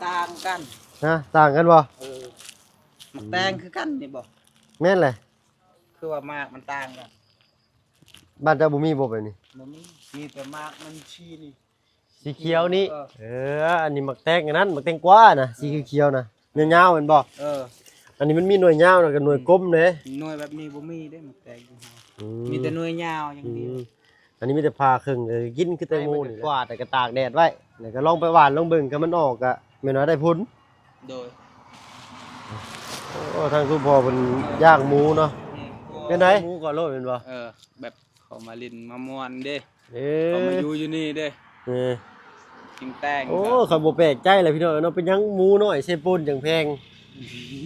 ຕ່າງກັນ ຮະ ຕ່າງກັນບໍ່? ເອີ ໝາກແຕງຄືກັນນີ້ບໍ່? ແມ່ນແຫຼະ ຄືວ່າໝາກມັນຕ່າງກັນ. ບ້ານເຈົ້າບໍ່ມີບໍ່ແບບນີ້? ບໍ່ມີ ມີແຕ່ໝາກມັນຊີ້ນີ້ ສີຂຽວນີ້ ເອີ ເອີ ອັນນີ້ໝາກແຕງອັນນັ້ນ ໝາກແຕງກວານະ ສີຂຽວໆນະ ຍາວໆແມ່ນບໍ່? ເອີ ອັນນີ້ມັນມີໜ່ວຍຍາວ ແລ້ວກໍໜ່ວຍກົມເດ້ ໜ່ວຍແບບນີ້ບໍ່ມີເດ້ໝາກແຕງຢູ່ເຮົາ ອືມ ມີແຕ່ໜ່ວຍຍາວຢ່າງດຽວ ອືມ ອັນນີ້ມີແຕ່ຜ່າເຄິ່ງ ກໍກິນຄືແຕງໂມນີ້ແຫຼະ ກວາດ ແລ້ວກໍຕາກແດດໄວ້ ແລ້ວກໍລອງໄປຫວ່ານລອງເບິ່ງ ຄັນມັນອອກກໍແມ່ນວ່າໄດ້ຜົນ. ໂດຍ ໂອ້ ທາງຊຸມພໍ່ເພິ່ນຍ່າງໝູເນາະ ອືມ ເປັນໃດ? ໝູກໍໂລດແມ່ນບໍ່? ເອີ ແບບເຂົາມາຫຼິ້ນມາມ່ວນເດ້ ເອີ ເຂົາມາຢູ່ຢູ່ນີ້ເດ້ ເອີ ຈິງແຕ່ງ ໂອ້ ກໍ ຂ້ອຍບໍ່ແປກໃຈແຫຼະພີ່ນ້ອງເນາະ ເປັນຫຍັງໝູນ້ອຍເຊໂປນຈັ່ງແພງ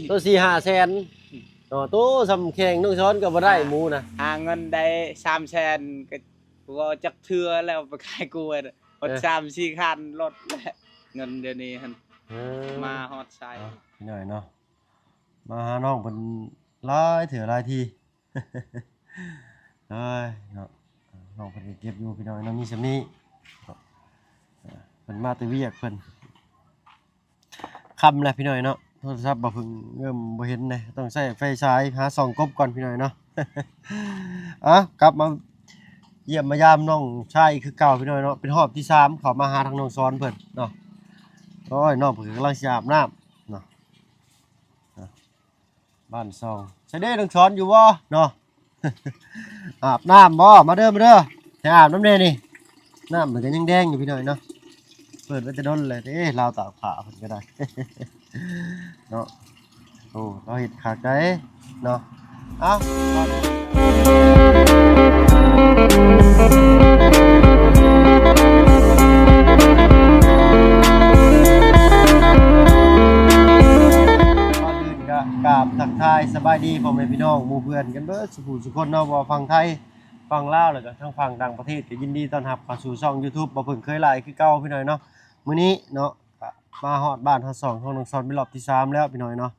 ໂຕສີ່ຫ້າແສນ ອືມ ເນາະ ໂຕສ່ຳແຂ້ງນ້ອງສອນກໍບໍ່ໄດ້ ຫາ ໝູນະ ຫາເງິນໄດ້ສາມແສນ ກໍບໍ່ຈັກເທື່ອແລ້ວ ໄປຂາຍກ້ວຍ ເອີ ຮອດສາມສີ່ຄັນລົດແຫຼະ ເງິນດຽວນີ້ຫັ້ນ ເອີ ມາຮອດໃສ ພີ່ນ້ອງເນາະ ມາຫານ້ອງເພິ່ນຫຼາຍເທື່ອຫຼາຍທີ ເອີຍເນາະ ນ້ອງເພິ່ນກໍເກັບຢູ່ພີ່ນ້ອງເນາະ ມີສ່ຳນີ້ ເອີ ເພິ່ນມາແຕ່ວຽກເພິ່ນ ຄ່ຳແລ້ວພີ່ນ້ອງເນາະ ໂທລະສັບບ່າວເພິ່ງເລີ່ມບໍ່ເຫັນແລ້ວ ຕ້ອງໃຊ້ໄຟສາຍຫາສ່ອງກົບກ່ອນພີ່ນ້ອງເນາະ ເອົ້າ ກັບມາຢ້ຽມມາຢາມນ້ອງຊາຍຄືເກົ່າພີ່ນ້ອງເນາະ ເປັນຮອບທີສາມເຂົ້າມາຫາທາງນ້ອງສອນເພິ່ນເນາະ ໂອ້ຍ ນ້ອງເພິ່ນກຳລັງຊິອາບນ້ຳເນາະ. ບ້ານຊ່ອງ ໃສເດ້ ນ້ອງສອນຢູ່ບໍ່ເນາະ? ອາບນ້ຳບໍ່? ມາເດີ ມາເດີ ໃຫ້ອາບນ້ຳແດ່ນີ້ ນ້ຳມັນກໍຍັງແດງຢູ່ພີ່ນ້ອງເນາະ ເປີດໄວ້ແຕ່ດົນແລ້ວເດ້ ລາວຕາກຜ້າເພິ່ນກໍໄດ້ເນາະ ໂອ້ ລາວເຮັດຄັກໃດເນາະ ເອົ້າ ກ່ອນອື່ນກໍກາບທັກທາຍສະບາຍດີພໍ່ແມ່ພີ່ນ້ອງໝູ່ເພື່ອນກັນເບິດ ສູ່ຜູ້ສູ່ຄົນເນາະ ບໍ່ວ່າຝັ່ງໄທ ຝັ່ງລາວ ແລ້ວກໍທາງຝັ່ງຕ່າງປະເທດ ກໍຍິນດີຕ້ອນຮັບເຂົ້າສູ່ຊ່ອງ YouTube ບໍ່ເພິ່ງເຄີຍຫຼາຍຄືເກົ່າພີ່ນ້ອງເນາະ. ມື້ນີ້ເນາະ ກໍມາຮອດບ້ານຮອດຊ່ອງຂອງນ້ອງສອນເປັນຮອບທີສາມແລ້ວພີ່ນ້ອງເນາະ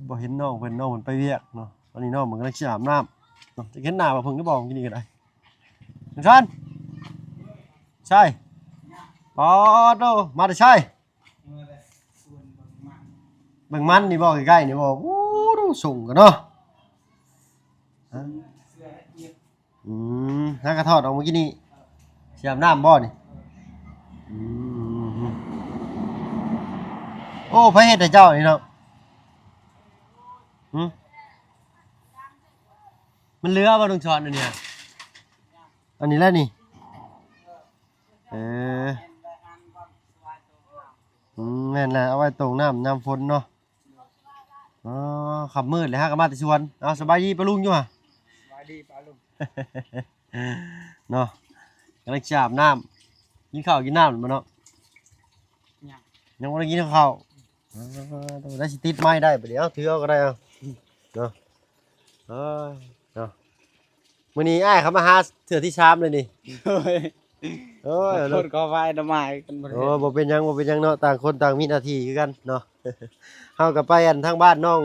ບໍ່ເຫັນນ້ອງເພິ່ນ ນ້ອງເພິ່ນໄປວຽກເນາະ. ຕອນນີ້ນ້ອງເພິ່ນກຳລັງຊິອາບນ້ຳເນາະ ຈະເຫັນໜ້າວ່າເພິ່ນກໍບອກກິນນີ້ກໍໄດ້. ນ້ອງສອນ ໃສ ປາດໂທ້ ມາແຕ່ໃສ? ເບິ່ງມັນນີ້ບໍ່ ໃກ້ໆນີ້ບໍ່? ໂອ້ ສູງກັນເນາະ. ອືມ ຫາກະຖອດອອກມື້ກີ້ນີ້ ຊິອາບນ້ຳບໍ່ນີ້? ອືມ ໂອ້ ໃຜເຮັດໃຫ້ເຈົ້ານີ້ເນາະ? ຫື ມັນເຫຼືອບໍ່ ນ້ອງສອນ ອັນນີ້? ອັນນີ້ແຫຼະນີ້. ເອີ ອືມ ແມ່ນແຫຼະ ເອົາໄວ້ຕົງນ້ຳຍາມຝົນເນາະ. ອໍ ຄ່ຳມືດແລ້ວ ຫາກໍມາແຕ່ສວນ. ເອົາ ສະບາຍດີປ້າລຸງຢູ່ຫະ? ສະບາຍດີປ້າລຸງ ເນາະ ກຳລັງຈະອາບນ້ຳ ກິນເຂົ້າກິນນ້ຳແລ້ວບໍ່ເນາະ? ຍັງ ຍັງບໍ່ໄດ້ກິນເຂົ້າ. ອໍ ໄດ້ຊິຕິດໄມໄດ້ບາດນີ້ ເອົາ ຖືເອົາກໍໄດ້ ເອົາ ເນາະ. ເອີຍ ເນາະ ມື້ນີ້ອ້າຍເຂົ້າມາຫາເທື່ອທີສາມເລີຍນີ້. ໂອ້ຍ ໂອ້ຍ ຂໍໂທດຂໍອະໄພນຳອ້າຍກັນບໍ່ໄດ້. ໂອ້ ບໍ່ເປັນຫຍັງ ບໍ່ເປັນຫຍັງເນາະ ຕ່າງຄົນຕ່າງມີໜ້າທີ່ຄືກັນເນາະ. ເຮົາກໍໄປອັນທາງບ້ານນ້ອງ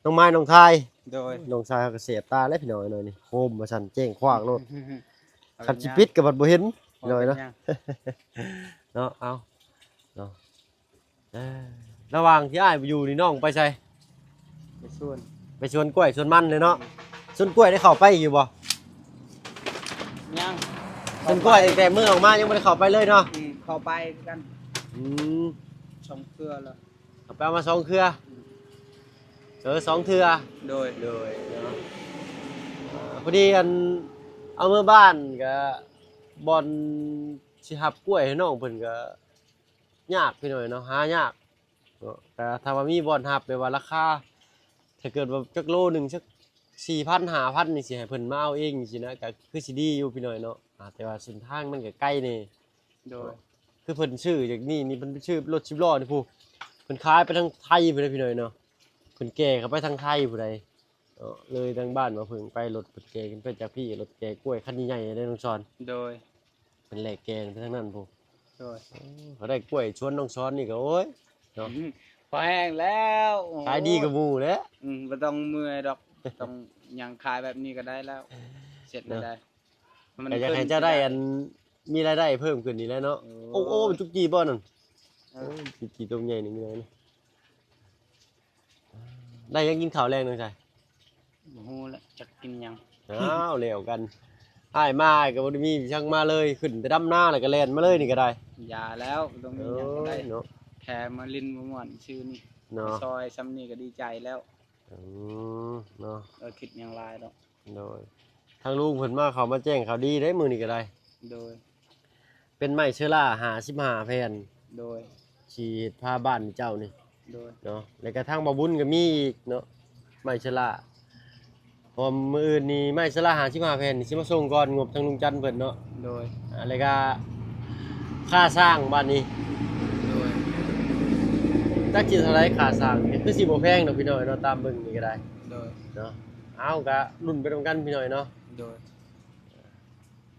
ນ້ອງໄມ້ນ້ອງທາຍ. ໂດຍ ນ້ອງຊາຍເຮົາກໍແສບຕາແລ້ວພີ່ນ້ອງເອີຍ ໜ້ອຍນີ້ໂຄມວ່າຊັ້ນ ແຈ້ງຂວາງໂລດ. ຄັນຊິປິດກໍບັດບໍ່ເຫັນ ນ້ອຍເນາະ ເນາະ. ເອົາ ເນາະ ເອີ ລະຫວ່າງທີ່ອ້າຍບໍ່ຢູ່ນີ້ ນ້ອງໄປໃສ? ໄປສວນ ໄປສວນກ້ວຍສວນມັນເລີຍເນາະ. ສວນກ້ວຍໄດ້ເຂົ້າໄປຢູ່ບໍ່? ຍັງ ສວນກ້ວຍຕັ້ງແຕ່ມື້ອອກມາຍັງບໍ່ໄດ້ເຂົ້າໄປເລີຍເນາະ. ອືມ ເຂົ້າໄປຄືກັນ. ອືມ ສອງເທື່ອແລ້ວ ເຂົ້າໄປເອົາມາສອງເທື່ອ. ອືມ ເອີ ສອງເທື່ອ. ໂດຍ ໂດຍ ເນາະ. ເອີ ພໍດີອັນ ເອົາເມືອບ້ານກະ ບ່ອນຊິຮັບກ້ວຍໃຫ້ນ້ອງເພິ່ນກະ ຍາກພີ່ນ້ອງເນາະ ຫາຍາກເນາະ. ແຕ່ຖ້າວ່າມີບ່ອນຮັບ ແບບວ່າລາຄາ ຖ້າເກີດວ່າຈັກໂລໜຶ່ງ ຈັກສີ່ພັນ ຫ້າພັນ ນີ້ ຊິໃຫ້ເພິ່ນມາເອົາເອງ ຈັ່ງຊີ້ນະ ກໍຄືຊິດີຢູ່ພີ່ນ້ອງເນາະ. ອາ ແຕ່ວ່າເສັ້ນທາງມັນກໍໄກແດ່. ໂດຍ ຄືເພິ່ນຊື້ຈາກນີ້ນີ້ ເພິ່ນໄປຊື້ລົດສິບລໍ້ນີ້ພຸ້ນ ເພິ່ນຂາຍໄປທາງໄທພຸ້ນເດ້ພີ່ນ້ອງເນາະ. ເພິ່ນແກ່ເຂົ້າໄປທາງໄທພຸ້ນໃດ. ເນາະ ເລີຍທາງບ້ານວ່າເພິ່ງໄປ ລົດເພິ່ນແກ່ຂຶ້ນໄປຈາກພີ້ ລົດແກ່ກ້ວຍຄັນໃຫຍ່ໆເດ້ນ້ອງສອນ. ໂດຍ ເພິ່ນແລກແກ່ໄປທາງນັ້ນພຸ້ນ. ໂດຍ ໂອ້ ເຂົາໄດ້ກ້ວຍສວນນ້ອງສອນນີ້ກໍ ໂອ້ຍ ເນາະ ພໍແຮງແລ້ວ ຂາຍດີກວ່າໝູ່ແຫຼະ. ອືມ ບໍ່ຕ້ອງເມື່ອຍດອກ ຕ້ອງຫຍັງຂາຍແບບນີ້ກໍໄດ້ແລ້ວ ເສັດແລ້ວໄດ໋. ມັນ ກໍຢາກໃຫ້ເຈົ້າໄດ້ອັນ ມີລາຍໄດ້ເພີ່ມຂຶ້ນນີ້ແຫຼະເນາະ. ໂອ້ ໂອ້ ໂອ້ ຈຸກຈີ່ບໍ່ນັ້ນ? ເອີ ໂອ້ ຈຸກຈີ່ຕົວໃຫຍ່ນີ້ ພີ່ນ້ອງເອີຍ. ໄດ້ຫຍັງກິນເຂົ້າແລງນ້ອງຊາຍ? ບໍ່ຮູ້ແຫຼະ ຈັກກິນຫຍັງ. ອ້າວ ແລ້ວກັນ ອ້າຍມາ ອ້າຍກໍບໍ່ໄດ້ມີຫຍັງມາເລີຍ ຂຶ້ນແຕ່ດຳນາແລ້ວກໍແລ່ນມາເລີຍນີ້ກໍໄດ້. ຢ່າແລ້ວ ບໍ່ຕ້ອງມີຫຍັງກໍໄດ້ ໂອ້ຍເນາະ ແຄ່ມາຫຼິ້ນມາມ່ວນຊື່ນີ້ເນາະ. ຊ່ອຍຊ່ຳນີ້ກໍດີໃຈແລ້ວ. ອືມ ເນາະ ບໍ່ຄິດຫຍັງຫຼາຍດອກ. ໂດຍ ທາງລຸງເພິ່ນມາ ເຂົ້າມາແຈ້ງຂ່າວດີເດ້ມື້ນີ້ກໍໄດ້. ໂດຍ ເປັນໄມ້ເຊີລາຫ້າສິບຫ້າແຜ່ນ. ໂດຍ ຊິເຮັດພາບ້ານເຈົ້ານີ້. ໂດຍ ເນາະ ແລ້ວກໍທາງບ່າວບຸນກໍມີອີກເນາະ ໄມ້ເຊີລາ. ເພາະມື້ອື່ນນີ້ໄມ້ເຊີລາຫ້າສິບຫ້າແຜ່ນນີ້ ຊິມາສົ່ງກ່ອນງົບທາງລຸງຈັນເພິ່ນເນາະ. ໂດຍ ອ່າ ແລ້ວກໍຄ່າສ້າງບ້ານນີ້. ໂດຍ ຈັກຊິເທົ່າໃດຄ່າສ້າງນີ້ ຄືຊິບໍ່ແພງດອກພີ່ນ້ອງເນາະ ຕາມເບິ່ງນີ້ກໍໄດ້. ໂດຍ ເນາະ ເອົາ ກໍລຸ້ນໄປນຳກັນພີ່ນ້ອງເນາະ. ໂດຍ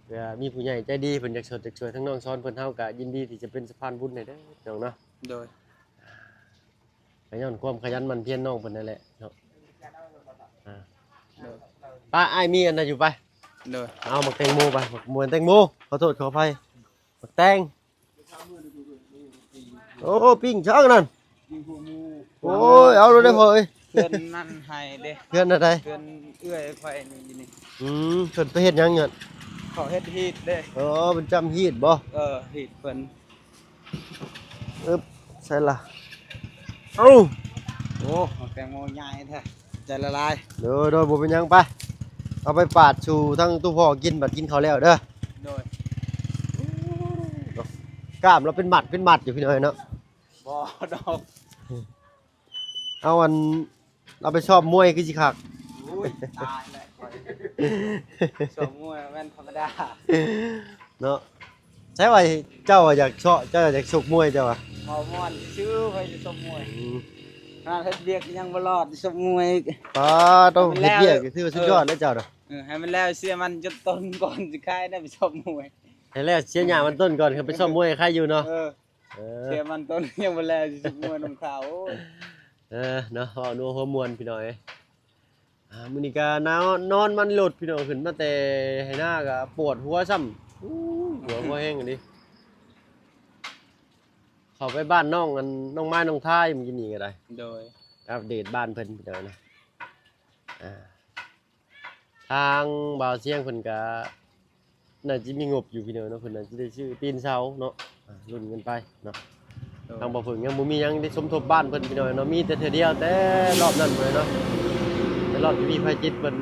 ເພື່ອມີຜູ້ໃຫຍ່ໃຈດີເພິ່ນຢາກຊ່ວຍ ຢາກຊ່ວຍທາງນ້ອງສອນເພິ່ນ ເຮົາກໍຍິນດີທີ່ຈະເປັນສະພານບຸນໃຫ້ເດີພີ່ນ້ອງເນາະ. ໂດຍ ກໍຍ້ອນຄວາມຂະຫຍັນໝັ່ນພຽນນ້ອງເພິ່ນນັ້ນແຫຼະເນາະ. ອ່າ ໂດຍ ປ້າ ອ້າຍມີອັນນັ້ນຢູ່ໄປ. ໂດຍ ເອົາໝາກແຕງໂມໄປ ໝາກມ່ວນແຕງໂມ ຂໍໂທດຂໍອະໄພ ໝາກແຕງ. ໂອ້ ປີ້ງຊ່າງນັ້ນ. ໂອ້ຍ ເອົາໂລດເດ້ພໍ່ເອີຍ. ເພື່ອນນັ້ນໃຫ້ເດ້. ເພື່ອນອັນໃດ? ເພື່ອນເອື້ອຍຂ້ອຍນີ້ຢູ່ນີ້. ອືມ ເພິ່ນໄປເຮັດຫຍັງຢູ່ຫັ້ນ? ເຂົາເຮັດຮີດເດ້. ອໍ ເພິ່ນຈຳຮີດບໍ່? ເອີ ຮີດເພິ່ນ. ອຶບ ໃສ່ລະ ເອົ້າ ໂອ້ ໝາກແຕງໂມໃຫຍ່ແທ້. ໃຈລະລາຍ. ໂດຍ ໂດຍ ບໍ່ເປັນຫຍັງ ໄປ ເອົາໄປປາດສູ່ທາງຕູ້ພໍ່ກິນ ບັດກິນເຂົ້າແລ້ວເດີ. ໂດຍ ກ້າມລາວເປັນມັດເປັນມັດຢູ່ພີ່ນ້ອງເນາະ. ບໍ່ດອກ ເອົາອັນ ເອົາໄປຊ້ອມມວຍຄືຊິຄັກ. ໂອ້ຍ ຕາຍແລ້ວຂ້ອຍ ຊ້ອມມວຍແມ່ນທຳມະດາເນາະ. ໃຊ່ວ່າເຈົ້າວ່າຢາກເຊາະ ເຈົ້າຢາກຊົກມວຍເຈົ້າວ່າ. ເວົ້າມ່ວນຊື່ໆ ຂ້ອຍຊິຊົກມວຍ. ອືມ ຂະໜາດເຮັດວຽກຍັງບໍ່ລອດ ຊົກມວຍ. ປາໂຕ ໃຫ້ມັນແລ້ວ ເຮັດວຽກກໍຖືວ່າສຸດຍອດແລ້ວເຈົ້າເນາະ. ເອີ ໃຫ້ມັນແລ້ວເສຍມັນຈົນຕົ້ນກ່ອນຊິຂາຍໄດ້ໄປຊ້ອມມວຍ. ໃຫ້ແລ້ວເສຍຫຍ້າມັນຕົ້ນກ່ອນ ຄ່ອຍໄປຊ້ອມມວຍໃຄຢູ່ເນາະ. ເອີ ເອີ ເສຍມັນຕົ້ນຍັງບໍ່ແລ້ວຊິຊົກມວຍນຳເຂົາ. ໂອ້ຍ ເອີ ເນາະ ເວົ້ານົວຫົວມ່ວນພີ່ນ້ອງເອີຍ. ອ່າ ມື້ນີ້ກໍນານອນມັນລົດພີ່ນ້ອງ ຂຶ້ນມາແຕ່ໄຮ່ນາກໍປວດຫົວຊ້ຳ. ໂອ້ຍ ຫົວບໍ່ແຮງອີ່ຫຼີ. ເຂົ້າໄປບ້ານນ້ອງ ອັນ ນ້ອງໄມ້ນ້ອງທາຍມື້ກີ້ນີ້ກໍໄດ້. ໂດຍ ອັບເດດບ້ານເພິ່ນພີ່ນ້ອງນະ. ອ່າ ທາງບ່າວຊຽງເພິ່ນກະໜ້າຈະມີງົບຢູ່ພີ່ນ້ອງເນາະ ເພິ່ນໜ້າຈະໄດ້ຊື້ຕີນເສົາເນາະ. ອ່າ ລຸ້ນກັນໄປເນາະ. ໂດຍ ທາງບ່າວເຜິ້ງຍັງບໍ່ມີຫຍັງໄດ້ສົມທົບບ້ານເພິ່ນພີ່ນ້ອງເນາະ ມີແຕ່ເທື່ອດຽວແຕ່ລອບນັ້ນເລີຍເນາະ ແຕ່ລອບທີ່ມີໄພຈິດເພິ່ນ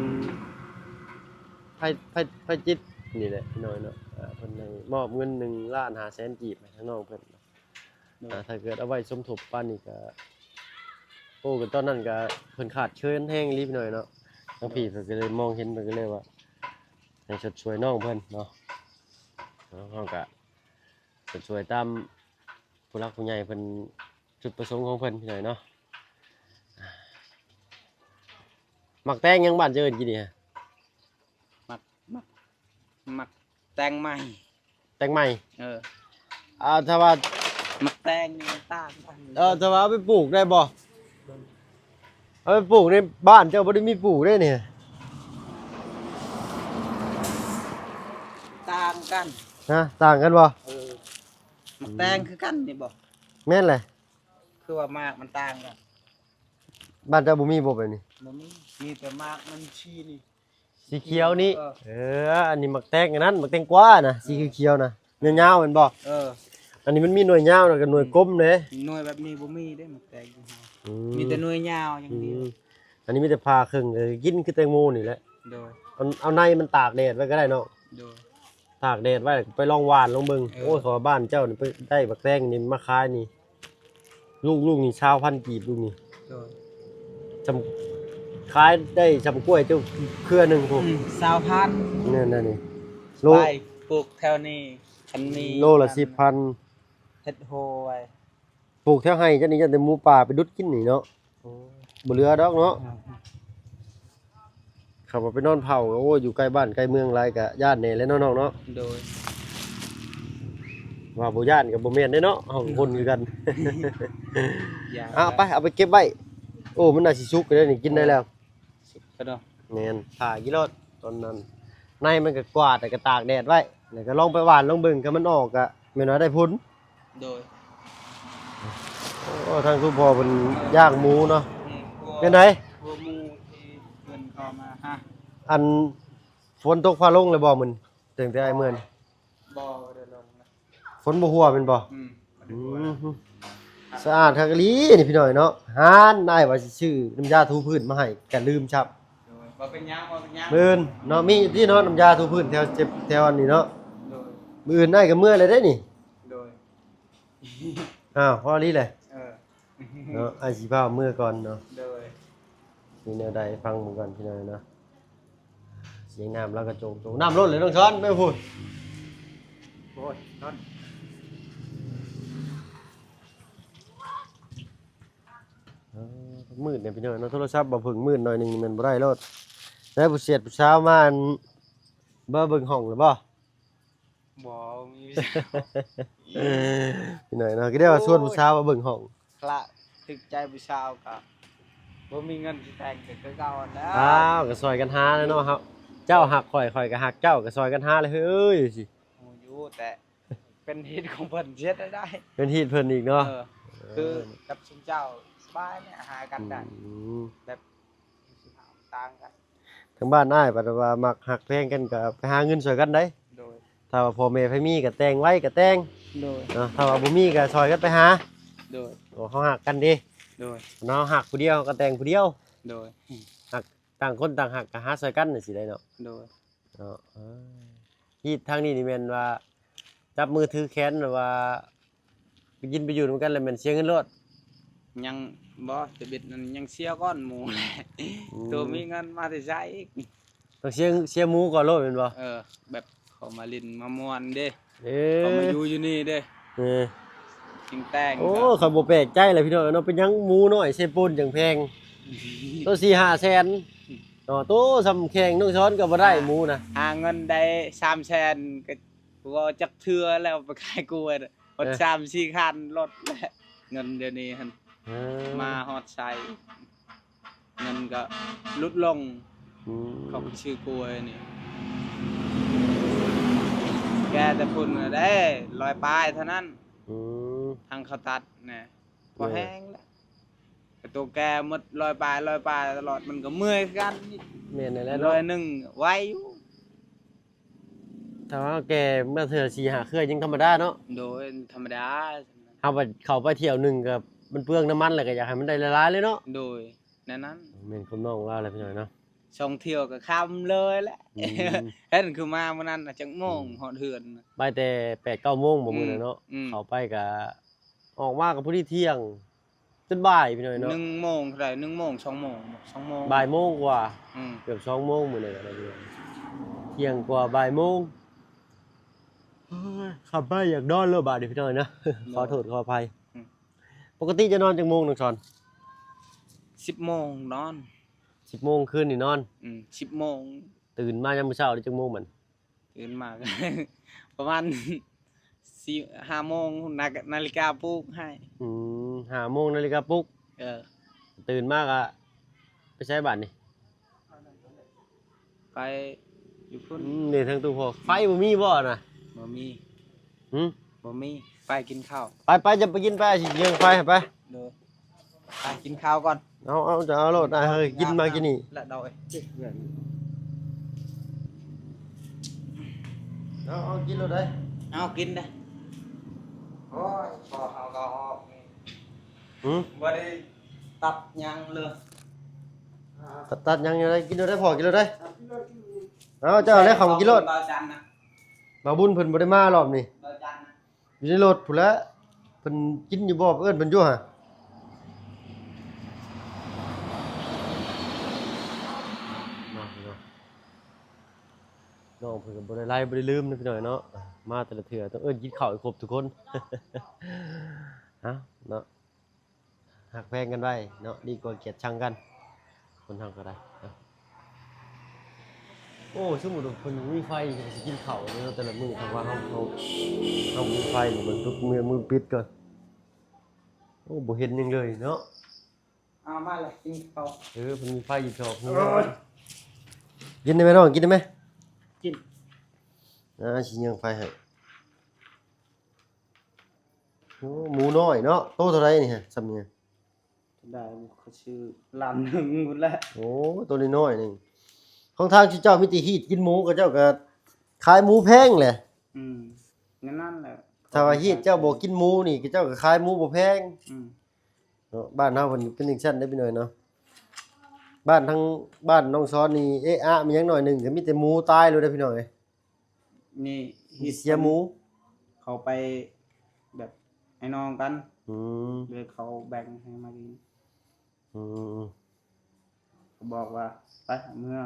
ໄພ ໄພ ໄພຈິດນີ້ແຫຼະພີ່ນ້ອງເນາະ. ອ່າ ເພິ່ນໃຫ້ມອບເງິນໜຶ່ງລ້ານຫ້າແສນກີບໃຫ້ທາງນ້ອງເພິ່ນ. ໂດຍ ອ່າ ຖ້າເກີດເອົາໄວ້ສົມທົບປານນີ້ກະ ໂອ້ ກໍຕອນນັ້ນກະເພິ່ນຂາດເຂີນແຮງອີ່ຫຼີພີ່ນ້ອງເນາະ. ທາງພີ່ເພິ່ນກໍເລີຍມອງເຫັນ ເພິ່ນກໍເລີຍວ່າໃຫ້ຊົດຊ່ວຍນ້ອງເພິ່ນເນາະ. ເຮົາກະຊົດຊ່ວຍຕາມຜູ້ຫຼັກຜູ້ໃຫຍ່ເພິ່ນ ຈຸດປະສົງຂອງເພິ່ນພີ່ນ້ອງເນາະ. ໝາກແຕງຫຍັງບ້ານເຈົ້າເອີ້ນກີ້ນີ້? ໝາກ ໝາກ ໝາກແຕງໃໝ່. ແຕງໃໝ່. ເອີ ອ່າ ຖ້າວ່າ ໝາກແຕງນີ້ມັນຕ່າງກັນ. ເອີ ຖ້າວ່າເອົາໄປປູກໄດ້ບໍ່? ເອົາໄປປູກໃນບ້ານເຈົ້າບໍ່ໄດ້ມີປູກເດ້ນີ້. ຕ່າງກັນ. ຮະ? ຕ່າງກັນບໍ່? ເອີ ໝາກແຕງຄືກັນນີ້ບໍ່? ແມ່ນແຫຼະ. ຄືວ່າໝາກມັນຕ່າງກັນ. ບ້ານເຈົ້າບໍ່ມີບໍ່ແບບນີ້? ບໍ່ມີ ມີແຕ່ໝາກມັນຊີ້ນີ້. ສີຂຽວນີ້. ເອີ ເອີ ອັນນີ້ໝາກແຕງອັນນັ້ນ ໝາກແຕງກວານະ ສີຂຽວໆນະ ຍາວໆແມ່ນບໍ່? ເອີ ອັນນີ້ມັນມີໜ່ວຍຍາວ ແລ້ວກໍໜ່ວຍກົມເດ້. ໜ່ວຍແບບນີ້ບໍ່ມີເດ້ ໝາກແຕງຢູ່ເຮົາ. ອືມ ມີແຕ່ໜ່ວຍຍາວຢ່າງດຽວ. ອືມ ອັນນີ້ມີແຕ່ຜ່າເຄິ່ງ ກໍກິນຄືແຕງໂມນີ້ແຫຼະ. ໂດຍ ເອົາ ເອົາໃນມັນຕາກແດດໄວ້ກໍໄດ້ເນາະ. ໂດຍ ຕາກແດດໄວ້ ໄປລອງຫວ່ານລອງເບິ່ງ. ເອີ ໂອ້ຍ ເຂົາວ່າບ້ານເຈົ້ານີ້ໄປໄດ້ບັກແຕງນີ້ມາຂາຍນີ້ ລູກ ລູກນີ້ຊາວພັນກີບ ລູກນີ້. ໂດຍ ສ່ຳ ຂາຍໄດ້ສ່ຳກ້ວຍເຈົ້າເຄືອໜຶ່ງພຸ້ນ. ອືມ ຊາວພັນ. ແມ່ນແລ້ວນີ້ ໂລ ໄປປູກແຖວນີ້ ຄັນມີໂລລະສິບພັນ ເຮັດໂຮໄວ້. ປູກແຖວໄຮ່ເຈົ້ານີ້ ຢ້ານແຕ່ໝູປ່າໄປດຸດກິນນີ້ເນາະ. ໂອ້ຍ ບໍ່ເຫຼືອດອກເນາະ. ອ່າ ຄັນວ່າໄປນອນເຝົ້າ ໂອ້ຍ ຢູ່ໃກ້ບ້ານໃກ້ເມືອງຫຼາຍກະຢ້ານແດ່ແຫຼະເນາະນ້ອງເນາະ. ໂດຍ ວ່າບໍ່ຢ້ານກໍບໍ່ແມ່ນເດ້ເນາະ ເຮົາກໍຄົນຄືກັນ. ຢ່າ ເອົາໄປ ເອົາໄປເກັບໄວ້. ໂອ້ ມັນໜ້າຊິສຸກແລ້ວນີ້ ກິນໄດ້ແລ້ວ. ສຸກແລ້ວເນາະ. ແມ່ນ ຖ້າກິໂລດຕອນນັ້ນ ໃນມັນກໍກວາດ ແລ້ວກໍຕາກແດດໄວ້ ແລ້ວກໍລອງໄປຫວ່ານລອງເບິ່ງ ຄັນມັນອອກກໍ ແມ່ນວ່າໄດ້ຜົນ. ໂດຍ. ໂອ້ ທາງຄຸນພໍ່ເພິ່ນຢາກໝູເນາະ. ອືມ ເປັນໃດ? ຜົວໝູທີ່ເພິ່ນເຂົ້າມາຫາ. ອັນ ຝົນຕົກຟ້າລົງແລ້ວບໍ່ມື້ນີ້ ຕັ້ງແຕ່ອ້າຍເມືອນີ້? ບໍ່ ບໍ່ໄດ້ລົງນະ. ຝົນບໍ່ຫົວແມ່ນບໍ່? ອືມ ບໍ່ໄດ້ຫົວ. ອືມ ສະອາດຄັກອີ່ຫຼີນີ້ພີ່ນ້ອງເນາະ. ຫານອ້າຍວ່າຊິຊື້ນ້ຳຢາຖູພື້ນມາໃຫ້ ກະລືມຊ້ຳ. ໂດຍ. ບໍ່ເປັນຫຍັງ ບໍ່ເປັນຫຍັງ. ມື້ອື່ນເນາະ ມີຢູ່ຕິເນາະ ນ້ຳຢາຖູພື້ນແຖວ ແຖວອັນນີ້ເນາະ. ໂດຍ. ມື້ອື່ນອ້າຍກະເມືອແລ້ວເດ້ນີ້. ໂດຍ. ອ້າວ ພໍດີແຫຼະ. ເອີ ເນາະ ອ້າຍຊິພາເມືອກ່ອນເນາະ. ໂດຍ. ມີແນວໃດຟັງເບິ່ງກ່ອນພີ່ນ້ອງເນາະ. ສຽງນ້ຳລາວກະໂຈງໆ ນ້ຳລົ້ນເລີຍນ້ອງຊອນ ໄປພຸ້ນ. ໂອ້ຍ ລົ້ນ. ເອີ ມືດແດ່ພີ່ນ້ອງເນາະ ໂທລະສັບບ່າວເຜິ້ງມືດໜ້ອຍໜຶ່ງນີ້ແມ່ນບໍ່ໄດ້ໂລດ. ໄດ້ຜູ້ຊາຍຜູ້ສາວມາ ອັນ ມາເບິ່ງຫ້ອງແລ້ວບໍ່? ບໍ່ມີ. ພີ່ນ້ອງເນາະ ກະໄດ້ວ່າຊວນຜູ້ສາວມາເບິ່ງຫ້ອງ. ຄະ ຖືກໃຈຜູ້ສາວກະບໍ່ມີເງິນຊິແຕ່ງ ກະຄືເກົ່າຫັ້ນແຫຼະ. ອ້າວ ກະຊ່ອຍກັນຫາແຫຼະເນາະ. ເຮົາ ເຈົ້າຮັກຂ້ອຍ ຂ້ອຍກະຮັກເຈົ້າ ກະຊ່ອຍກັນຫາແຫຼະເຮີ້ຍ. ຮູ້ຢູ່ ແຕ່ເປັນຮີດຂອງເພິ່ນ ຊິເຮັດແນວໃດ? ເປັນຮີດເພິ່ນອີກເນາະ. ເອີ ຄືກັບຊຸມເຈົ້າສະບາຍແຫຼະ ຫາກັນໄດ້. ອືມ ແບບ ຕ່າງກັນ. ທາງບ້ານອ້າຍບັດວ່າມັກຮັກແພງກັນກະໄປຫາເງິນຊ່ວຍກັນໄດ໋. ໂດຍ. ຖ້າວ່າພໍ່ແມ່ໃຜມີກະແຕ່ງໄວກະແຕ່ງ. ໂດຍ. ເນາະ ຖ້າວ່າບໍ່ມີກະຊ່ອຍກັນໄປຫາ. ໂດຍ. ໂອ້ ເຮົາຮັກກັນເດ້. ໂດຍ. ເຮົາຮັກຜູ້ດຽວເຮົາກະແຕ່ງຜູ້ດຽວ. ໂດຍ. ຮັກ ຕ່າງຄົນຕ່າງຮັກກະຫາຊ່ວຍກັນຈັ່ງຊີ້ໄດ໋ເນາະ. ໂດຍ. ເນາະ ເອີ ຮີດທາງນີ້ນີ້ແມ່ນວ່າ ຈັບມືຖືແຂນແບບວ່າ ໄປກິນໄປຢູ່ນຳກັນແລ້ວແມ່ນເສຍເງິນໂລດ? ຍັງບໍ່ ແຕ່ເບັດນັ້ນຍັງເສຍກ່ອນໝູ່ແຫຼະ. ອືມ ໂຕມີເງິນມາແຕ່ໃສອີກ? ຕ້ອງເສຍ ເສຍໝູ່ກ່ອນໂລດແມ່ນບໍ່? ເອີ ແບບເຂົາມາຫຼິ້ນມາມ່ວນເດ້. ເອີ ເຂົາມາຢູ່ຢູ່ນີ້ເດ້. ເອີ ຈຶ່ງແຕ່ງ. ໂອ້ ຂ້ອຍບໍ່ແປກໃຈແຫຼະພີ່ນ້ອງເນາະ ເປັນຫຍັງໝູນ້ອຍເຊໂປນຈັ່ງແພງ ໂຕສີ່ຫ້າແສນເນາະ ໂຕສ່ຳແຂ້ງນ້ອງຊອນກະບໍ່ໄດ້ໝູນະ. ຫາເງິນໄດ້ສາມແສນກະ ບໍ່ຈັກເທື່ອແລ້ວໄປຂາຍກ້ວຍ ເອີ ຮອດສາມສີ່ຄັນລົດແຫຼະ. ເງິນດຽວນີ້ຫັ້ນ ເອີ ມາຮອດໃສ ເງິນກະຫຼຸດລົງ. ອືມ ເຂົາໄປຊື້ກ້ວຍນີ້ ແກ່ແຕ່ພຸ້ນນະເດ້ ຮ້ອຍປາຍເທົ່ານັ້ນ. ອືມ ທາງເຂົາຕັດນະ ພໍແຮງແຫຼະ. ແຕ່ໂຕແກ່ໝົດຮ້ອຍປາຍ ຮ້ອຍປາຍຕະຫຼອດ ມັນກະເມື່ອຍຄືກັນ. ແມ່ນແຫຼະເນາະ ຮ້ອຍໜຶ່ງໄວຢູ່. ຖ້າວ່າແກ່ມາເທື່ອສີ່ຫ້າເທື່ອຍັງທຳມະດາເນາະ. ໂດຍ ທຳມະດາ. ເຮົາໄປ ເຂົ້າໄປທ່ຽວໜຶ່ງກະມັນເປືອງນ້ຳມັນ ແລ້ວກະຢາກໃຫ້ມັນໄດ້ຫຼາຍໆເລີຍເນາະ. ໂດຍ ແນວນັ້ນ. ແມ່ນຄວາມນ້ອງລາວແຫຼະພີ່ນ້ອງເນາະ ສອງທ່ຽວກະຄ່ຳເລີຍແຫຼະ. ອືມ ເຫັນຄືມາມື້ນັ້ນນະ ຈັກໂມງ ອືມ ຮອດເຮືອນນະ? ໄປແຕ່ແປດເກົ້າໂມງບໍ ອືມ ມື້ນັ້ນເນາະ. ອືມ ເຂົ້າໄປກະ ອອກມາກະພໍດີທ່ຽງ ຈົນບ່າຍພີ່ນ້ອງເນາະ. ໜຶ່ງໂມງເທົ່າໃດ ໜຶ່ງໂມງ ສອງໂມງ ສອງໂມງ ບ່າຍໂມງກວ່າ. ອືມ ເກືອບສອງໂມງມື້ນັ້ນນະ ທ່ຽງກວ່າ ບ່າຍໂມງ. ໂອ້ຍ ຂັບໄປຢາກນອນແລ້ວບາດນີ້ພີ່ນ້ອງເນາະ. ໂດຍ ຂໍໂທດຂໍອະໄພ. ອືມ ປົກກະຕິຈະນອນຈັກໂມງນ້ອງຊອນ? ສິບໂມງນອນ. ສິບໂມງຄືນນີ້ນອນ? ອືມ ສິບໂມງ. ຕື່ນມາຍາມມື້ເຊົ້ານີ້ຈັກໂມງບັດ? ຕື່ນມາກະປະມານສີ່ ຫ້າໂມງ ນາ ນາລິກາປຸກໃຫ້. ອືມ ຫ້າໂມງນາລິກາປຸກ. ເອີ ຕື່ນມາກະໄປໃສບາດນີ້? ໄປຢູ່ພຸ້ນ. ອືມ ນີ້ທາງຕູ້ພໍ່ ໄຟບໍ່ມີບໍ່ນະ? ບໍ່ມີ. ຫື? ບໍ່ມີ. ໄປກິນເຂົ້າ. ໄປ ໄປ ຈະໄປກິນ ໄປ ຊິເຍືອງໄຟໃຫ້ໄປ. ໂດຍ. ໄປກິນເຂົ້າກ່ອນ. ເອົາ ເອົາ ຈະເອົາໂລດ ອ້າຍເອີຍ ກິນມາກິນນີ້. ລະໂດຍ. ເອົາ ເອົາ ກິນໂລດເດີ. ເອົາ ກິນເດີ. ໂອ້ຍ ພໍ່ເຮົາກະອອກນີ້. ຫື? ບໍ່ໄດ້ຕັດຫຍັງເລີຍ. ຕັດ ຕັດຫຍັງຢູ່ໃດ? ກິນໂລດເດີພໍ່ ກິນໂລດເດີ. ເອົາ ເຈົ້າເອົາແລ້ວ ເຂົ້າມາກິນໂລດ. ບ່າວຈັນນະ. ບ່າວບຸນເພິ່ນບໍ່ໄດ້ມາລອບນີ້. ບ່າວຈັນນະ. ຢູ່ໃນລົດພຸ້ນແຫຼະ. ເພິ່ນກິນຢູ່ບໍ່? ເອີ້ນເພິ່ນຢູ່ຫາ. ນ້ອງເພິ່ນກະບໍ່ໄດ້ໄລ່ບໍ່ໄດ້ລືມເນາະພີ່ນ້ອງເນາະ. ມາແຕ່ລະເທື່ອຕ້ອງເອີ້ນກິນເຂົ້າໃຫ້ຄົບທຸກຄົນ. ເອົາເນາະ. ຮັກແພງກັນໄວ້ເນາະ ດີກວ່າກຽດຊັງກັນ ຄົນເຮົາກະໄດ້ເນາະ. ໂອ້ ສົມມຸດວ່າເພິ່ນມີໄຟ ເພິ່ນກະຊິກິນເຂົ້າເນາະ ແຕ່ລະມື້. ຖ້າວ່າເຮົາ ເຮົາ ເຮົາມີໄຟນີ້ ເບິ່ງທຸກມື້ ມື້ປິດກ່ອນ. ໂອ້ ບໍ່ເຫັນຫຍັງເລີຍເນາະ. ເອົາມາລະ ກິນເຂົ້າ. ເອີ ເພິ່ນມີໄຟຢູ່ດອກ. ໂອ້ຍ ກິນໄດ້ໄໝນ້ອງ ກິນໄດ້ໄໝ? ກິນ. ອ່າ ຊິເຍືອງໄຟໃຫ້. ໂອ້ ໝູນ້ອຍເນາະ ໂຕເທົ່າໃດນີ້ຮະ ຊ່ຳນີ້? ໄດ້ ເຂົາຊື້ລ້ານໜຶ່ງພຸ້ນແຫຼະ. ໂອ້ ໂຕນ້ອຍໆ ນີ້ ຂອງທາງເຈົ້າມີແຕ່ຮີດກິນໝູ ເຂົາເຈົ້າກໍຂາຍໝູແພງແຫຼະ. ອືມ ແນວນັ້ນແຫຼະ. ຖ້າວ່າຮີດເຈົ້າບໍ່ກິນໝູນີ້ ເຂົາເຈົ້າກໍຂາຍໝູບໍ່ແພງ. ອືມ ເນາະ ບ້ານເຮົາເພິ່ນເປັນຈັ່ງຊັ້ນເດ້ພີ່ນ້ອງເນາະ. ບ້ານທາງ ບ້ານນ້ອງຊອນນີ້ ເອະອະມີຫຍັງໜ້ອຍໜຶ່ງກໍມີແຕ່ໝູຕາຍໂລດເດ້ພີ່ນ້ອງເອີຍ. ນີ້ເຮັດເສຍໝູ ເຂົາໄປແບບອ້າຍນ້ອງກັນ. ອືມ ເລີຍເຂົາແບ່ງໃຫ້ມາກິນ. ອືມ ເຂົາບອກວ່າ ໄປເມືອ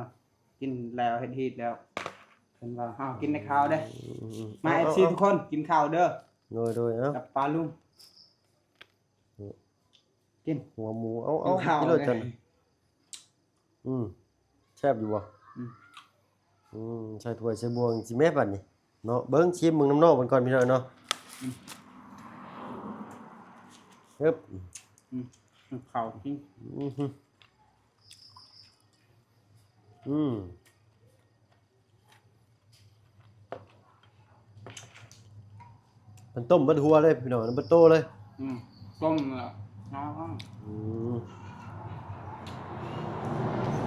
ກິນແລ້ວ ເຮັດຮີດແລ້ວ. ເພິ່ນວ່າ ເຮົາກິນແຕ່ເຂົ້າເດ້. ອືມ ມາ ເອັຟຊີ ທຸກຄົນ ກິນເຂົ້າເດີ. ໂດຍໆ ເອົາ ກັບປ້າລຸງ. ອືມ ກິນຫົວໝູ ເອົາ ເອົາ ກິນໂລດເຈົ້າ. ອືມ ແຊບຢູ່ບໍ່? ອືມ ອືມ ໃສ່ຖ້ວຍໃສ່ບ່ວງຊິແມ່ບາດນີ້ເນາະ. ເບິ່ງ ຊິມເບິ່ງນຳນ້ອງເພິ່ນກ່ອນພີ່ນ້ອງເນາະ. ອືມ ເອີບ ອືມ ເຂົ້າກິນ. ອືມ ອືມ ມັນຕົ້ມເບິດຫົວເລີຍພີ່ນ້ອງ ເບິດໂຕເລີຍ. ອືມ ຕົ້ມແລ້ວ. ອືມ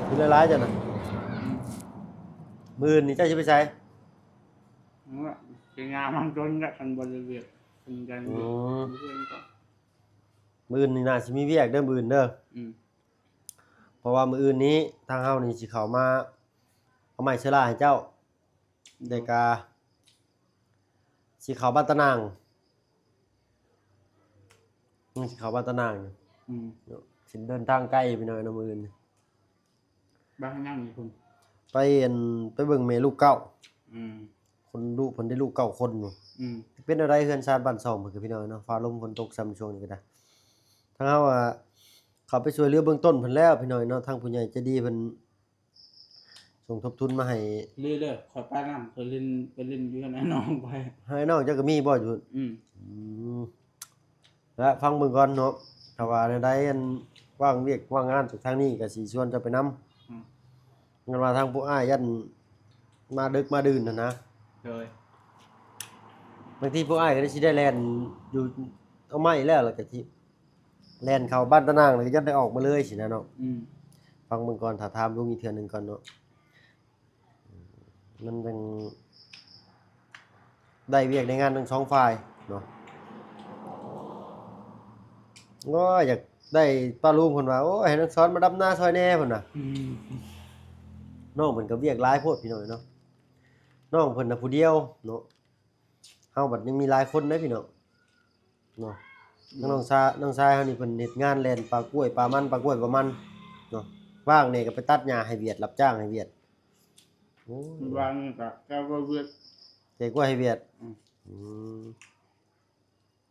ກິນຫຼາຍໆ ເຈົ້ານະ. ອືມ ມື້ອື່ນນີ້ເຈົ້າຊິໄປໃສ? ເມື່ອ ຊິຍາມມັນຈົນລະ ຄັນບໍ່ໄດ້ວຽກ ເປັນການວຽກ. ອືມ ມື້ອື່ນກໍ ມື້ອື່ນນີ້ໜ້າຊິມີວຽກເດີ ມື້ອື່ນເດີ. ອືມ ເພາະວ່າມື້ອື່ນນີ້ທາງເຮົານີ້ຊິເຂົ້າມາເອົາໄມ້ເຊື້ອລາໃຫ້ເຈົ້າ. ແລ້ວກະຊິເຂົ້າບ້ານຕານາງ ອືມ ຊິເຂົ້າບ້ານຕານາງ. ອືມ ຊິເດີນທາງໄກພີ່ນ້ອງເນາະ ມື້ອື່ນ. ໄປຫາຫຍັງຢູ່ພຸ້ນ? ໄປ ອັນ ໄປເບິ່ງແມ່ລູກເກົ້າ. ອືມ ຄົນລູກເພິ່ນໄດ້ລູກເກົ້າຄົນ. ອືມ ເປັນແນວໃດເຮືອນຊານບ້ານຊ່ອງເພິ່ນ ພີ່ນ້ອງເນາະ? ຟ້າລົມຝົນຕົກຊ່ຳຊ່ວງນີ້ກໍໄດ້ ທາງເຮົາ ອາ ເຂົ້າໄປຊ່ວຍເຫຼືອເບື້ອງຕົ້ນເພິ່ນແລ້ວ ພີ່ນ້ອງເນາະ. ທາງຜູ້ໃຫຍ່ໃຈດີເພິ່ນ ສົມທົບທຶນມາໃຫ້. ເລີຍເດີ ຂ້ອຍໄປນຳ ຂ້ອຍຫຼິ້ນ ໄປຫຼິ້ນຢູ່ເຮືອນອ້າຍນ້ອງຂ້ອຍ. ອ້າຍນ້ອງເຈົ້າກໍມີບໍ່ຢູ່? ອືມ ອືມ ແລະ ຟັງເບິ່ງກ່ອນເນາະ ຖ້າວ່າແນວໃດ ອັນ ວ່າງວຽກວ່າງງານຈາກທາງນີ້ກໍຊິຊວນເຈົ້າໄປນຳ. ອືມ ແມ່ນວ່າທາງພວກອ້າຍຢ້ານມາດຶກມາດື່ນຫັ້ນນະ. ໂດຍ ບາງທີພວກອ້າຍກໍໄດ້ ຊິໄດ້ແລ່ນຢູ່ ເອົາໄມ້ແລ້ວ ແລ້ວກໍຊິ ແລ່ນເຂົ້າບ້ານຕານາງ ແລ້ວກໍຍັດໄດ້ອອກມາເລີຍຊີ້ນະເນາະ. ອືມ ຟັງເບິ່ງກ່ອນ ຖ້າຖາມລຸງອີກເທື່ອໜຶ່ງກ່ອນເນາະ ມັນຈັ່ງໄດ້ວຽກໄດ້ງານທັງສອງຝ່າຍເນາະ. ໂອ້ຍ ຢາກໄດ້ປ້າລຸງເພິ່ນວ່າ ໂອ້ຍ ໃຫ້ນ້ອງຊອນມາດຳນາຊ່ອຍແດ່ເພິ່ນວ່າ. ອືມ ນ້ອງເພິ່ນກໍວຽກຫຼາຍໂພດ ພີ່ນ້ອງເອີຍເນາະ. ນ້ອງເພິ່ນນະຜູ້ດຽວເນາະ ເຮົາບັດຍັງມີຫຼາຍຄົນເດ້ພີ່ນ້ອງເນາະ. ອືມ ທາງນ້ອງຊາ ນ້ອງຊາຍເຮົານີ້ເພິ່ນເຮັດງານແລ່ນປາກ້ວຍປາມັນ ປາກ້ວຍປາມັນເນາະ. ວ່າງແດ່ກໍໄປຕັດຫຍ້າໃຫ້ວຽດ ຮັບຈ້າງໃຫ້ວຽດ. ໂອ້ຍ ວ່າງນີ້ກໍແກ່ກ້ວຍວຽດ ແກ່ກ້ວຍໃຫ້ວຽດ. ອືມ ອືມ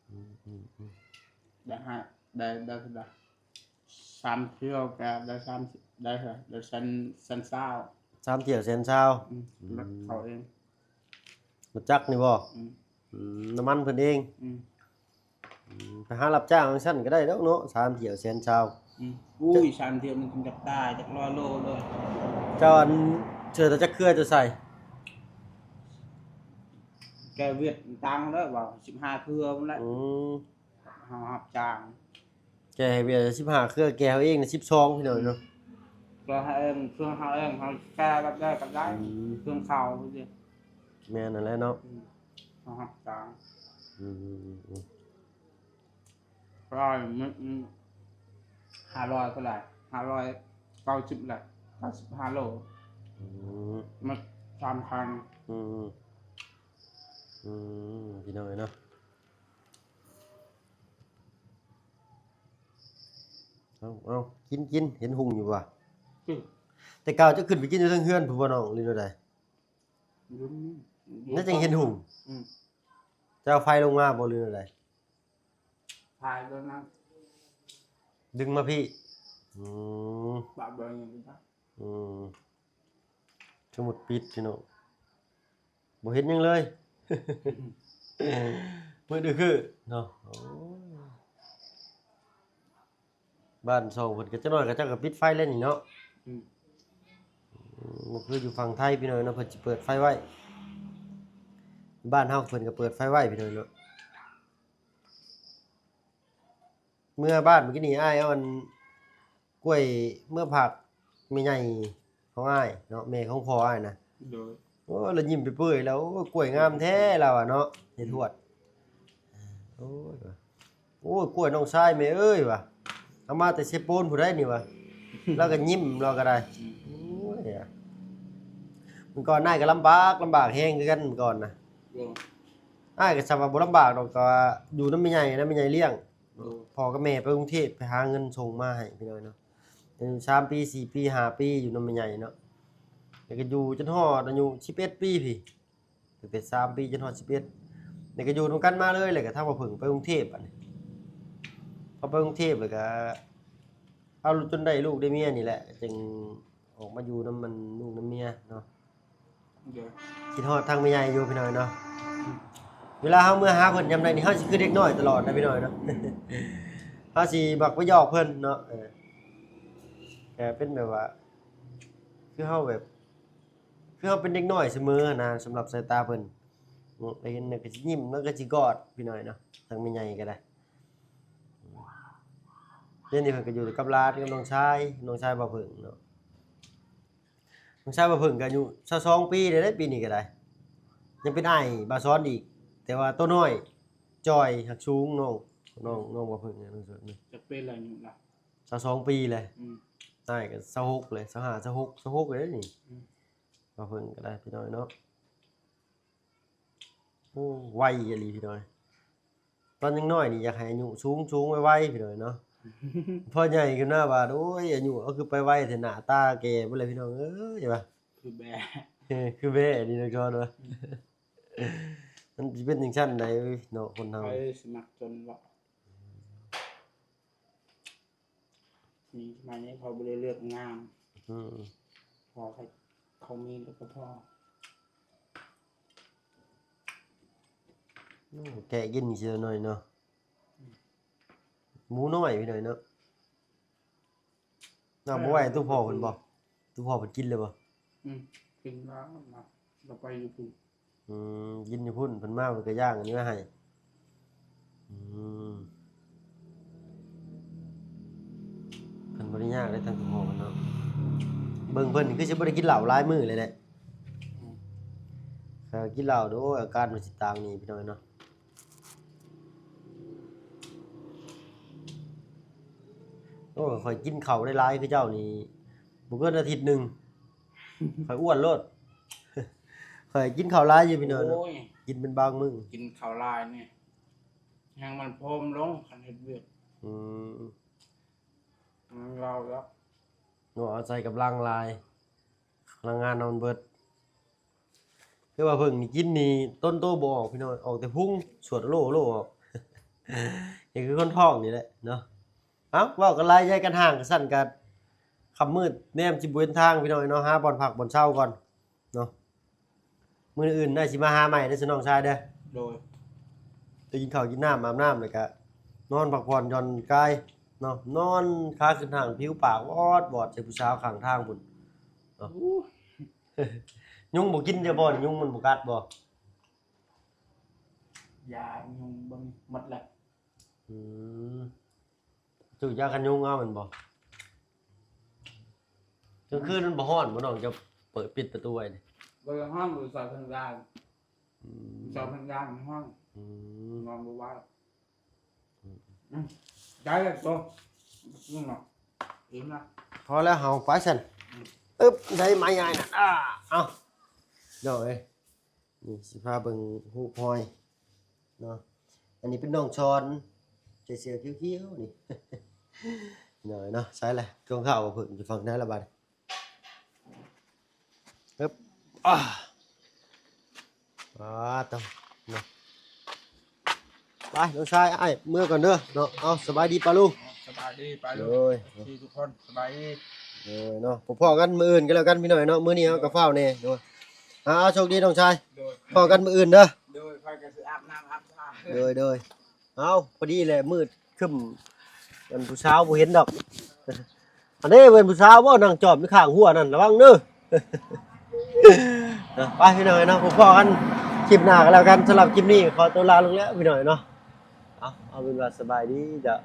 ອືມ ອືມ ອືມ ໄດ້ ໄດ້ ໄດ້ ໄດ້ ສາມຖ້ຽວກໍໄດ້ສາມ ໄດ້ ໄດ້ແສນ ແສນຊາວ. ສາມຖ້ຽວແສນຊາວ. ອືມ ອືມ ລົດເຂົາເອງ ລົດຈັກນີ້ບໍ່? ອືມ ອືມ ນ້ຳມັນເພິ່ນເອງ. ອືມ ອືມ ໄປຫາຮັບຈ້າງຈັ່ງຊັ້ນກໍໄດ້ດອກເນາະ ສາມຖ້ຽວແສນຊາວ. ອືມ ອຸ້ຍ ສາມຖ້ຽວມັນຈັກຕາຍ ຈັກຮ້ອຍໂລເລີຍ. ເຈົ້າ ອັນ ເສື້ອຕົວຈັກເຄືອເຈົ້າໃສ່? ແກ່ວຽດຕ່າງແລ້ວວ່າ ສິບຫ້າເຄືອພຸ້ນແຫຼະ. ອືມ ເຮົາຮັບຈ້າງ ແກ່ໃຫ້ວຽດສິບຫ້າເຄືອ ແກ່ເຮົາເອງນະສິບສອງ ພີ່ນ້ອງເນາະ. ແກ່ໃຫ້ເອງ ເຄື່ອງເຮົາເອງ ເຮົາແກ່ແບບໃດກໍໄດ້. ອືມ ເຄື່ອງເຂົາ. ແມ່ນນັ້ນແຫຼະເນາະ. ອືມ ເຮົາຮັບຈ້າງ. ອືມ ອືມ ອືມ ອືມ ຮ້ອຍ ມັນ ອືມ ຫ້າຮ້ອຍເທົ່າໃດ ຫ້າຮ້ອຍເກົ້າສິບແຫຼະ ເກົ້າສິບຫ້າໂລ. ອືມ ມັນສາມພັນ. ອືມ ອືມ ອືມ ພີ່ນ້ອງເອີຍເນາະ. ເອົາ ເອົາ ກິນ ກິນ ເຫັນຫຸ່ງຢູ່ບໍ່? ອືມ ແຕ່ເກົ່າເຈົ້າຂຶ້ນໄປກິນຢູ່ເທິງເຮືອນພຸ້ນບໍ່ນ້ອງ ຫຼືແນວໃດ? ຢູ່ນີ້ ແລ້ວຈັ່ງເຫັນຫຸ່ງ. ອືມ ເຈົ້າເອົາໄຟລົງມາບໍ່ ຫຼືແນວໃດ? ພາຍຕົວນັ້ນດຶງມາພີ້. ອືມ ປະເບິ່ງ. ອືມ ສົມມຸດປິດພີ່ນ້ອງ ບໍ່ເຫັນຫຍັງເລີຍ ມືດອືຄືເນາະ. ໂອ້ຍ ບ້ານຊ່ອງເພິ່ນກໍຈັກໜ້ອຍ ເຂົາເຈົ້າກໍປິດໄຟແລ້ວນີ້ເນາະ. ອືມ ອືມ ບໍ່ຄືຢູ່ຝັ່ງໄທພີ່ນ້ອງເນາະ ເພິ່ນຊິເປີດໄຟໄວ້. ບ້ານເຮົາເພິ່ນກໍເປີດໄຟໄວ້ພີ່ນ້ອງເນາະ. ເມືອບ້ານມື້ກີ້ນີ້ ອ້າຍເອົາອັນ ກ້ວຍເມືອຝາກແມ່ໃຫຍ່ຂອງອ້າຍເນາະ ແມ່ຂອງພໍ່ອ້າຍນະ. ໂດຍ. ໂອ້ ລາວຍິ້ມເປີຍໆ ແລ້ວ ໂອ້ ກ້ວຍງາມແທ້ລາວວ່າເນາະ ຍາຍທວດ. ໂອ້ຍ ໂອ້ຍ ກ້ວຍນ້ອງຊາຍແມ່ເອີຍວ່າ ເອົາມາແຕ່ເຊໂປນຜູ້ໃດນີ້ວ່າ ລາວກໍຍິ້ມ ລາວກໍໄດ້. ໂອ້ຍ ມື້ກ່ອນອ້າຍກໍລຳບາກ ລຳບາກແຮງຄືກັນມື້ກ່ອນນະ. ໂດຍ. ອ້າຍກໍຊຳວ່າບໍ່ລຳບາກດອກ ກໍວ່າຢູ່ນຳແມ່ໃຫຍ່ນະ ແມ່ໃຫຍ່ລ້ຽງ. ໂດຍ. ພໍ່ກັບແມ່ໄປກຸງເທບ ໄປຫາເງິນສົ່ງມາໃຫ້ພີ່ນ້ອງເນາະ. ອາຍຸສາມປີ ສີ່ປີ ຫ້າປີ ຢູ່ນຳແມ່ໃຫຍ່ເນາະ ແລ້ວກໍຢູ່ຈົນຮອດອາຍຸສິບເອັດປີພີ້ ຕັ້ງແຕ່ສາມປີຈົນຮອດສິບເອັດ ແລ້ວກໍຢູ່ນຳກັນມາເລີຍ. ແລ້ວກໍທາງບ່າວເຜິ້ງໄປກຸງເທບ ບາດນີ້ ພໍໄປກຸງເທບແລ້ວກໍ ເອົາ ຈົນໄດ້ລູກໄດ້ເມຍນີ້ແຫຼະ ຈຶ່ງອອກມາຢູ່ນຳ ອັນ ລູກນຳເມຍເນາະ. ໂດຍ. ຄິດຮອດທາງແມ່ໃຫຍ່ຢູ່ພີ່ນ້ອງເນາະ. ເວລາເຮົາເມືອຫາເພິ່ນຍາມໃດນີ້ ເຮົາຊິຄືເດັກນ້ອຍຕະຫຼອດນະພີ່ນ້ອງເນາະ. ເຮົາຊິມັກໄປຫຍອກເພິ່ນເນາະ. ເອີ ກໍເປັນແບບວ່າ ຄືເຮົາແບບ ຄືເຮົາເປັນເດັກນ້ອຍສະເໝີນະ ສຳລັບສາຍຕາເພິ່ນເນາະ. ໄດ້ເຫັນແລ້ວກໍຊິຍິ້ມ ແລ້ວກໍຊິກອດພີ່ນ້ອງເນາະ ທາງແມ່ໃຫຍ່ກໍໄດ້. ດຽວນີ້ເພິ່ນກໍຢູ່ກັບຫຼານ ກັບນ້ອງຊາຍ ນ້ອງຊາຍບ່າວເຜິ້ງເນາະ. ນ້ອງຊາຍບ່າວເຜິ້ງກໍອາຍຸຊາວສອງປີແລ້ວເດ້ ປີນີ້ກໍໄດ້ ຍັງເປັນອ້າຍບ່າວສອນອີກ ແຕ່ວ່າໂຕນ້ອຍຈ່ອຍ ຫາກສູງ ນ້ອງ ນ້ອງ ນ້ອງບ່າວເຜິ້ງ ນ້ອງສາວນີ້. ຈັກປີແລ້ວອາຍຸລະ? ຊາວສອງປີແລ້ວ. ອືມ. ອ້າຍກໍຊາວຫົກແລ້ວ ຊາວຫ້າ ຊາວຫົກ ຊາວຫົກແລ້ວນີ້. ອືມ. ບ່າວເຜິ້ງກໍໄດ້ພີ່ນ້ອງເນາະ. ໂອ້ ໄວອີ່ຫຼີພີ່ນ້ອງ. ຕອນຍັງນ້ອຍນີ້ຢາກໃຫ້ອາຍຸສູງໆ ໄວໆ ພີ່ນ້ອງເນາະ. ພໍໃຫຍ່ຂຶ້ນມາບາດ ໂອ້ຍ ອາຍຸເຮົາຄືໄປໄວແທ້ ໜ້າຕາແກ່ເບິດແລ້ວພີ່ນ້ອງເອີຍວ່າ. ຄືແບ້ ເອີ ຄືແບ້ນີ້ນ້ອງຈອນວ່າ. ມັນຊິເປັນຈັ່ງຊັ້ນໃດເນາະ ຄົນເຮົາ. ໃຜຊິມັກຈົນເນາະ. ມີສະໄໝນີ້ເຂົາບໍ່ໄດ້ເລືອກງາມ. ອືມ. ພໍໃຫ້ເຂົາມີແລ້ວກໍພໍ. ໂອ້ ແກະກິນຊິໜ້ອຍເນາະ. ອືມ. ໝູນ້ອຍໄປໜ້ອຍເນາະ. ເອົາ ບໍ່ໄວ້ຕູ້ພໍ່ເພິ່ນບໍ່? ຕູ້ພໍ່ເພິ່ນກິນແລ້ວບໍ່? ອືມ ກິນແລ້ວ ລາວໄປຢູ່ພຸ້ນ. ອືມ ກິນຢູ່ພຸ້ນ ເພິ່ນມາເພິ່ນກໍຍ່າງອັນນີ້ມາໃຫ້. ອືມ ເພິ່ນບໍ່ໄດ້ຍາກເດ້ ທາງພໍ່ເພິ່ນເນາະ. ເບິ່ງເພິ່ນຄືຊິບໍ່ໄດ້ກິນເຫຼົ້າຫຼາຍມື້ເລີຍແຫຼະ. ອືມ ຖ້າກິນເຫຼົ້າໂດຍ ອາການມັນຊິຕ່າງນີ້ ພີ່ນ້ອງເນາະ. ໂອ້ ຂ້ອຍກິນເຂົ້າໄດ້ຫຼາຍຄືເຈົ້ານີ້ ບໍ່ເກີນອາທິດໜຶ່ງ ຂ້ອຍອ້ວນໂລດ. ຂ້ອຍກິນເຂົ້າຫຼາຍຢູ່ພີ່ນ້ອງເນາະ. ໂອ້ຍ ກິນເປັນບາງມື້. ກິນເຂົ້າຫຼາຍນີ້ແຮ່ງມັນຜອມລົງ ຄັນເຮັດວຽກ. ອືມ ມັນເວົ້າແລ້ວເນາະ ອາໄສກຳລັງຫຼາຍ. ພະລັງງານນອນເບິດ. ຄືວ່າເພິ່ງນີ້ກິນນີ້ຕົ້ນໂຕບໍ່ອອກພີ່ນ້ອງ ອອກແຕ່ພຸງ ສວດໂລໂລອອກ. ນີ້ຄືຄົນທ້ອງນີ້ແຫຼະເນາະ. ເອົ້າ ເວົ້າກັນຫຼາຍ ຢາຍກັນຫ່າງ ຄັນຊັ້ນກະຄ່ຳມືດແນມຊິບໍ່ເຫັນທາງພີ່ນ້ອງເນາະ. ຫາບ່ອນພັກບ່ອນເຊົາກ່ອນເນາະ. ມື້ອື່ນອ້າຍຊິມາຫາໃໝ່ເດີ ສະນ້ອງຊາຍເດີ. ໂດຍ. ໄປກິນເຂົ້າກິນນ້ຳ ອາບນ້ຳ ແລ້ວກະນອນພັກຜ່ອນຢ່ອນກາຍເນາະ. ນອນຄາຂຶ້ນຫ້າງ ຜິວປາກວອດໆ ໃສ່ຜູ້ສາວຂ້າງທາງພຸ້ນເນາະ. ໂອ້ ຍຸງບໍ່ກິນເຈົ້າບໍ່? ຍຸງມັນບໍ່ກັດບໍ່? ຢາຍຸງບໍ່ມີ ໝົດແລ້ວ. ອືມ ຊື້ຢາກັນຍຸງເອົາແມ່ນບໍ່? ກາງຄືນມັນບໍ່ຮ້ອນບໍ່ນ້ອງ? ເຈົ້າເປີດປິດປະຕູໄວ້ນີ້. ບໍ່ໄດ້ຮ້ອນ ບໍ່ໄດ້ໃສ່ພັນຍາງ. ອືມ ໃສ່ພັນຍາງມັນຮ້ອນ. ອືມ ນອນບໍ່ໄຫວ. ອືມ ອືມ ໄດ້ແລ້ວໂຕ ກິນເນາະ ອີກນະ. ພໍແລ້ວ ເຮົາໄປຊັ້ນ. ອືມ ອຶບ ໄດ້ໄມ້ໃຫຍ່ນະ. ອ່າ ເອົາ ເຈົ້າເອີຍ ນີ້ຊິພາເບິ່ງຮູບຮອຍເນາະ. ອັນນີ້ເປັນນ້ອງຊອນ ໃສ່ເສື້ອຂຽວໆ ນີ້ ນ້ອຍເນາະ. ໃສ່ລະ ຂອງເຂົາເພິ່ນຢູ່ຝັ່ງໃດລະບາດ. ເອີບ ອາ ອາ ຕະ ເນາະ. ໄປ ນ້ອງຊາຍ ອ້າຍເມືອກ່ອນເດີເນາະ. ເອົາ ສະບາຍດີປ້າລຸງ. ສະບາຍດີປ້າລຸງ. ໂດຍ ເອັຟຊີທຸກຄົນ ສະບາຍດີ. ໂດຍເນາະ ພໍ້ກັນມື້ອື່ນກໍແລ້ວກັນພີ່ນ້ອງເນາະ. ມື້ນີ້ເຮົາກໍຟ້າວແດ່. ໂດຍ ເອົາ ໂຊກດີນ້ອງຊາຍ. ໂດຍ ພໍ້ກັນມື້ອື່ນເດີ. ໂດຍ ຂ້ອຍກໍຊິອາບນ້ຳອາບທ່າ. ໂດຍ ໂດຍ. ເອົາ ພໍດີແຫຼະ ມືດຄຶ້ມ ອັນຜູ້ສາວບໍ່ເຫັນດອກ. ອັນນີ້ເປັນຜູ້ສາວບໍ່ ນັ່ງຈອມຢູ່ຂ້າງຫົວນັ້ນ ລະວັງເດີ. ເນາະ ໄປພີ່ນ້ອງເນາະ ພົບພໍ້ກັນຄລິບໜ້າກໍແລ້ວກັນ. ສຳລັບຄລິບນີ້ຂໍຕົວລາລົງແລ້ວພີ່ນ້ອງເນາະ. ເອົາ ເອົາເປັນວ່າສະບາຍດີເຈົ້າ.